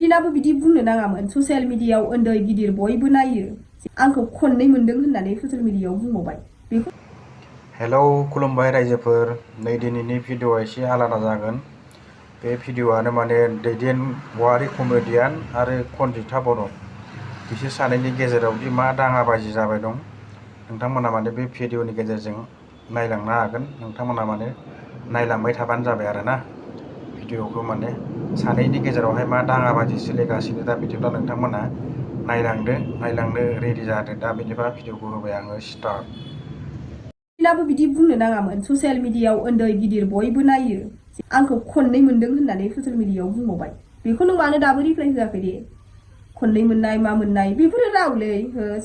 दिनाबो बिदि बुंनो नाङामोन ससियेल मिडियायाव उन्दै गिदिर बयबो नायो आंखौ खननै मोनदों होननानै ससियेल मिडियायाव बुंबावबाय बेखौ हेलौ खुलुमबाय रायजोफोर नै दिनैनि भिडिअआ एसे आलादा जागोन बे भिडिअआनो माने दैदेन वारि कमेडियान आरो kanjita बर' बिसोर सानैनि गेजेराव दि मा दाङाबाजि जाबाय दं नोंथांमोना माने बे भिडिअनि गेजेरजों नायलांनो हागोन नोंथांमोना माने नायलांबाय थाबानो जाबाय आरोना भिडिअखौ माने सानैनि गेजेरावहाय मा दाङाबाजि सोलिगासिनो दा बिदिब्ला नोंथांमोना नायलांनो रेडि जादो दा बिदिबा भिडिअखौ होबाय आङो स्टार्ट दिनाबो बिदि बुंनो नाङामोन ससियेल मिडियायाव उन्दै गिदिर बयबो नायो आंखौ खननै मोनदों होननानै ससियेल मिडियायाव बुंबावबाय बेखौ नों मानो दाबो रिप्लाइ होआखै दे खननै मोननाय मा मोननाय बेफोरो रावलै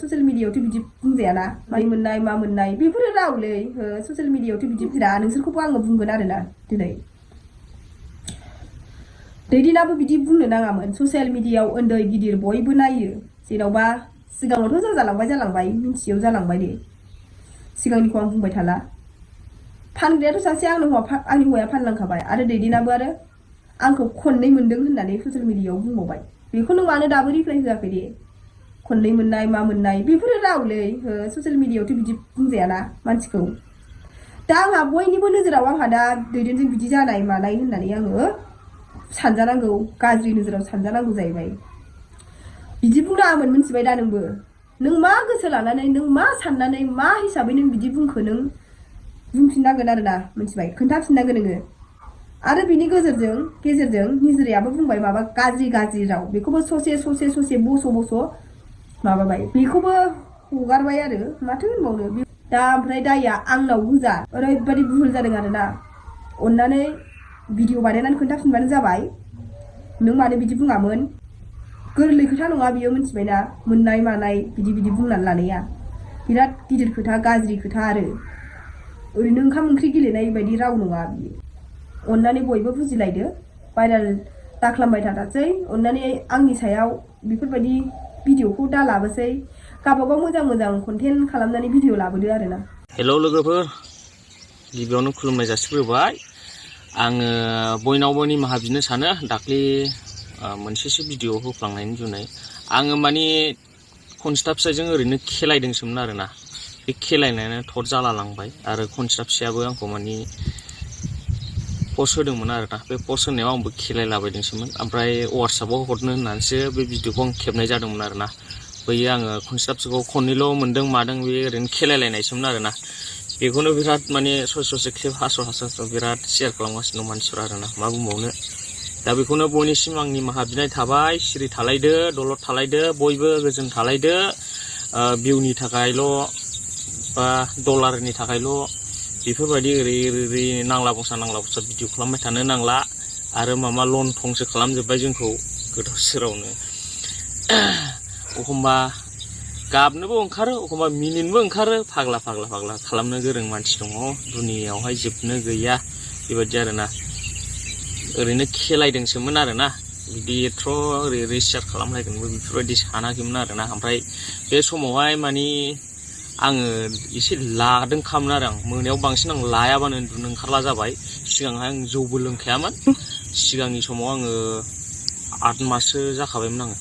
ससियेल मिडियायावथ' बिदि बुंजायाना माने मोननाय मा मोननाय बेफोरो रावलै ससियेल मिडियायावथ' बिदि बुंजा नोंसोरखौबो आङो बुंगोन आरोना दिनै दैदेनाबो बिदि बुंनो नाङामोन ससियेल मिडियायाव उन्दै गिदिर बयबो नायो जेन'बा सिगाङावथ' जालांबाय मिन्थियैयाव जालांबाय दे सिगांनिखौ आं बुंबाय थाला फानग्रायाथ' सासे आंनि हौवाया फानलांखाबाय आरो दैदेनाबो आरो आंखौ खननै मोनदों होननानै ससियेल मिडियायाव बुंबावबाय बेखौ नों मानो दाबो रिप्लाइ होआखै दे खननै मोननाय मा मोननाय बेफोरो रावलै ससियेल मिडियायावथ' बिदि बुंजायाना मानसिखौ दा आंहा बयनिबो नोजोराव आंहा दा दैदेनजों बिदि जानाय मानाय होननानै आङो सानजानांगौ गाज्रि नोजोराव सानजानांगौ जाहैबाय बिदि बुंनाङामोन मिथिबाय दा नोंबो नों मा गोसो लानानै नों मा साननानै मा हिसाबै नों बिदि बुंखो नों बुंफिननांगोन आरोना मिथिबाय खोन्थाफिननांगोन नोङो आरो बिनि गेजेरजों निजिरायाबो बुंबाय माबा गाज्रि राव बेखौबो ससे बस' माबाबाय बेखौबो हगारबाय आरो माथो होनबावनो दा ओमफ्राय दाया आंनाव गोजा ओरैबायदि भुल जादों आरोना अननानै भिडिअ बानायनानै खोन्थाफिनबानो जाबाय नों मानो बिदि बुङामोन गोरलै खोथा नङा बियो मिथिबायना मोननाय मानाय बिदि बुंनानै लानाया बिराद गिदिर खोथा गाज्रि खोथा आरो ओरैनो ओंखाम ओंख्रि गेलेनाय बायदि राव नङा बियो अननानै बयबो बुजिलायदो भाइराल दाख्लामबाय थाथारसै अननानै आंनि सायाव बेफोरबायदि भिडिअखौ दा लाबोसै गावबागाव मोजां कन्टेन्ट खालामनानै भिडिअ लाबोदो आरोना हेलौ लोगोफोर गिबियावनो खुलुमनाय जासिग्रोबाय आङो बयनावबो निमाहा बिनो सानो दाख्लि मोनसेसो भिडिअ होफ्लांनायनि जुनै आङो माने kanjita फिसायजों ओरैनो खेलायदोंसोमोन आरोना बे खेलायनायानो थट जालालांबाय आरो kanjita फिसायाबो आंखौ माने पस्ट होदोंमोन आरोना बे पस्ट होनायाव आंबो खेलायलाबायदोंसोमोन ओमफ्राय वाट्सएपआव हरनो होननानैसो बे भिडिअखौ आं खेबनाय जादोंमोन आरोना बैयो आङो kanjita फिसाखौ खननैल' मोनदों मादों बे ओरैनो खेलायलायनायसोमोन आरोना बेखौनो बिराद माने ससे क्लिप हास' बिराद शेयार खालामगासिनो दं मानसिफोरा आरोना मा बुंबावनो दा बेखौनो बयनिसिम आंनि निमाहा बिनाय थाबाय सिरि थालायदो दलद थालायदो बयबो गोजोन थालायदो भिउनि थाखायल' बा डलारनि थाखायल' बेफोरबायदि ओरै नांला बंसा भिडिअ खालामबाय थानो नांला आरो माबा लन थंसो खालामजोब्बाय जोंखौ गोदाव सोरावनो एखमबा गाबनोबो ओंखारो एखमबा मिनिनोबो ओंखारो फाग्ला खालामनो गोरों मानसि दङ दुनियावहाय जोबनो गैया बेबायदि आरोना ओरैनो खेलायदोंसोमोन आरोना बिदि एथ' ओरै शेयार खालामलायगोनबो बेफोरबायदि सानाखैमोन आरोना ओमफ्राय बे समावहाय माने आङो एसे लादोंखामोन आरो आं मोनायाव बांसिन आं लायाबानो उन्दुनो ओंखारला जाबाय सिगांहाय आं जौबो लोंखायामोन सिगांनि समाव आङो 8 माससो जाखाबायमोन आङो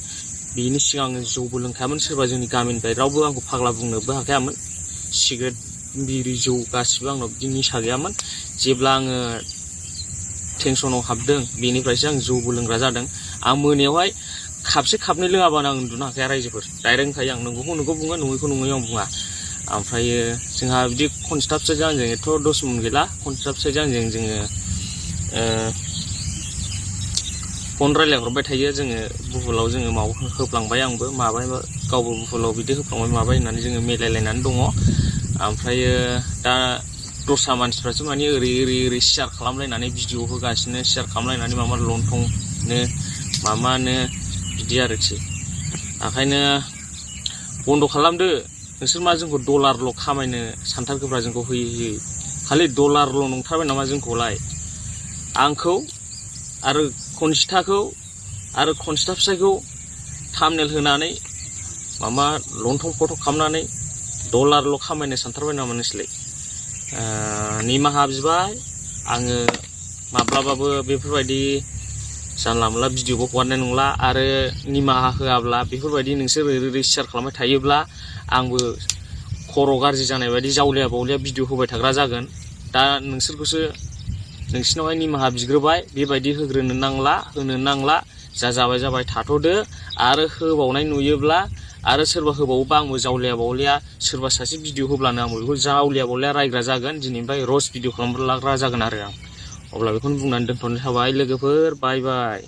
बेनि सिगां आङो जौबो लोंखायामोन सोरबा जोंनि गामिनिफ्राय रावबो आंखौ फाग्ला बुंनोबो हाखायामोन सिगारेट बिरि जौ गासिबो आंनाव बिदि निसा गैयामोन जेब्ला आङो टेनसनाव हाबदों बेनिफ्रायसो आं जौबो लोंग्रा जादों आं मोनायावहाय खापसे खापनै लोङाबानो आं उन्दुनो हाखाया रायजोफोर डाइरेक्ट होनखायो आं नंगौखौ नंगौ बुङो नङैखौ नङै आं बुङा ओमफ्रायो जोंहा बिदि kanjita फिसायजों आंजों एथ' दसमन गैला kanjita फिसायजों आंजों जोङो फन रायलायहरबाय थायो जोङो बुहुलाव जोङो माबा होफ्लांबाय आंबो माबाय गावबो बुहुलाव बिदि होफ्लांबाय माबाय होननानै जोङो मिलायलायनानै दङ ओमफ्रायो दा दस्रा मानसिफ्रासो माने ओरै शेयार खालामलायनानै भिडिअ होगासिनो शेयार खालामलायनानै माबा लंथंनो मामानो बिदि आरोखि ओंखायनो बन्द' खालामदो नोंसोर मा जोंखौ डलारल' खामायनो सानथारखोब्रा जोंखौ होयै खालि डलारल' नंथारबाय नामा जोंखौलाय आंखौ आरो kanjitaखौ आरो kanjita फिसायखौ थाम्बनेल होनानै माबा लंथं फट' खालामनानै डलारल' खामायनो सानथारबाय नामा नोंसोरलाय निमाहा बिबाय आङो माब्लाबाबो बेफोरबायदि जानला मोनला भिडिअबो हगारनाय नंला आरो निमाहा होआब्ला बेफोरबायदि नोंसोर ओरै शेयार खालामबाय थायोब्ला आंबो खर' गाज्रि जानाय बायदि जावलिया बावलिया भिडिअ होबाय थाग्रा जागोन। दा नोंसोरखौसो नोंसिनावहाय निमाहा बिग्रोबाय, बेबायदि होग्रोनो नांला, होनो नांला, जाबाय थाथ'दो। आरो होबावनाय नुयोब्ला आरो सोरबा होबावोबा आंबो जावलिया बावलिया सोरबा सासे भिडिअ होब्लानो आंबो बेखौ जावलिया बावलिया रायग्रा जागोन। दिनैनिफ्राय र'स्ट भिडिअ खालामग्रा जागोन आरो आं। अब्ला बेखौनो बुंनानै दोनथ'नाय थाबाय लोगोफोर, बाय बाय।